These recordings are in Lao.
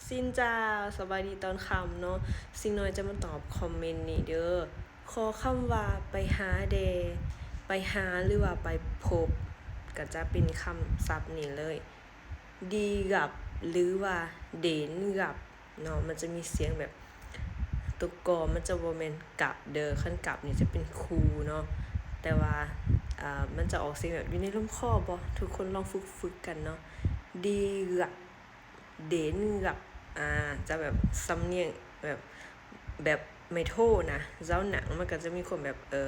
ຊິນເຈົ້າ, ສະບາຍດີຕອນຄ່ຳເນາະ. ຊິນນ້ອຍຈະມາຕອບຄອມເມັນນີ້ເດີ. ຂໍ້ຄຳວ່າໄປຫາແດ່, ໄປຫາ ຫຼືວ່າໄປພົບ ກໍຈະເປັນຄຳສັບນີ້ເລີຍ, ດີກັບ ຫຼືວ່າເດນກັບເນາະ. ມັນຈະມີສຽງແບບ ຕົວກໍມັນຈະບໍ່ແມ່ນກັບເດີ, ຄັນກັບນີ້ຈະເປັນຄູເນາະ, ແຕ່ວ່າ ອ່າ ມັນຈະອອກສຽງແບບຢູ່ໃນລຳຄໍບໍ? ທຸກຄົນລອງຝຶກໆກັນເນາະ. ດີກັບ ເດນກັບ ອ່າ ຈະແບບສຳນຽງແບບ ແບບໄມໂທນະ, ເຈົ້າໜັງ ມັນກໍຈະມີຄວາມແບບ ເອີ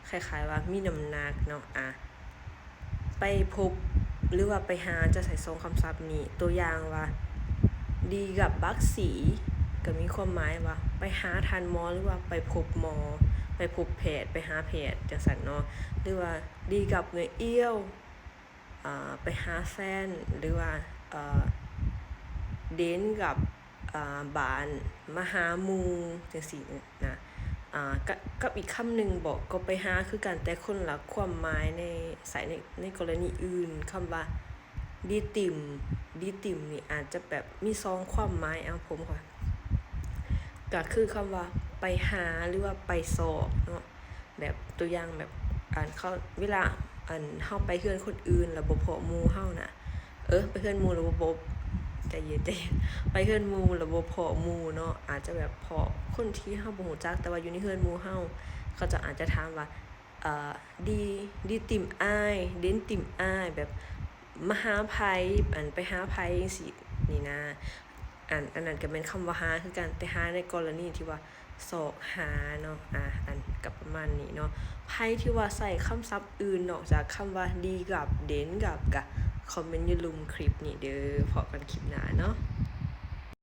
ຄ້າຍໆວ່າມີນ້ຳໜັກເນາະ. ອ່າ ໄປພົບ ຫຼືວ່າໄປຫາ ຈະໃຊ້ສອງຄຳສັບນີ້. ຕົວຢ່າງວ່າ ດີກັບບັກສີ ກໍມີຄວາມໝາຍວ່າໄປຫາທ່ານໝໍ ຫຼືວ່າໄປພົບໝໍ, ໄປພົບແພດ, ໄປຫາແພດ ຈັ່ງຊັ້ນເນາະ. ຫຼືວ່າ ດີກັບເອື້ອຍອຽວ ອ່າ ໄປຫາແຟນ ຫຼືວ່າ ເອີ ເດນກັບ ອ່າ ບ້ານ ມາຫາໝູ່ ຈັ່ງຊີ້ນະ. ອ່າ ກັບ ກັບອີກຄຳໜຶ່ງບໍ ກໍໄປຫາຄືກັນ ແຕ່ຄົນລະຄວາມໝາຍໃນ ໃຊ້ໃນ ໃນກໍລະນີອື່ນ. ຄຳວ່າ ດີຕິມ ດີຕິມນີ້ອາດຈະແບບມີສອງຄວາມໝາຍ. ເອົາ ຜົມ ກໍຄືຄຳວ່າໄປຫາ ຫຼືວ່າໄປຊອກເນາະ. ແບບຕົວຢ່າງແບບ ອັນ ເຂົາ ເວລາ ອັນ ເຮົາໄປເຮືອນຄົນອື່ນແລ້ວບໍ່ພໍ້ໝູ່ເຮົານະ, ເອີ ໄປເຮືອນໝູ່ແລ້ວບໍ່ ບໍ່ ໃຈເຢັນ ໃຈເຢັນ, ໄປເຮືອນໝູ່ແລ້ວບໍ່ພໍ້ໝູ່ເນາະ, ອາດຈະແບບພໍ້ຄົນທີ່ເຮົາບໍ່ຮູ້ຈັກ ແຕ່ວ່າຢູ່ໃນເຮືອນໝູ່ເຮົາ, ເຂົາເຈົ້າອາດຈະຖາມວ່າ ເອີ ດີ ດີຕິມອ້າຍ ເດນຕິມອ້າຍ ແບບມາຫາໃຜ ອັນ ໄປຫາໃຜຈັ່ງຊີ້ນີ້ນະ. ອັນ ອັນນັ້ນກໍແມ່ນຄຳວ່າຫາຄືກັນ, ແຕ່ຫາໃນກໍລະນີທີ່ວ່າຊອກຫາເນາະ. ອາ ອັນ ກໍປະມານນີ້ເນາະ. ໃຜທີ່ວ່າໃຊ້ຄຳສັບອື່ນນອກຈາກຄຳວ່າດີກັບ ເດນກັບ ກໍຄອມເມັນຢູ່ລຸ່ມຄລິບນີ້ເດີ. ພໍ້ກັນຄລິບ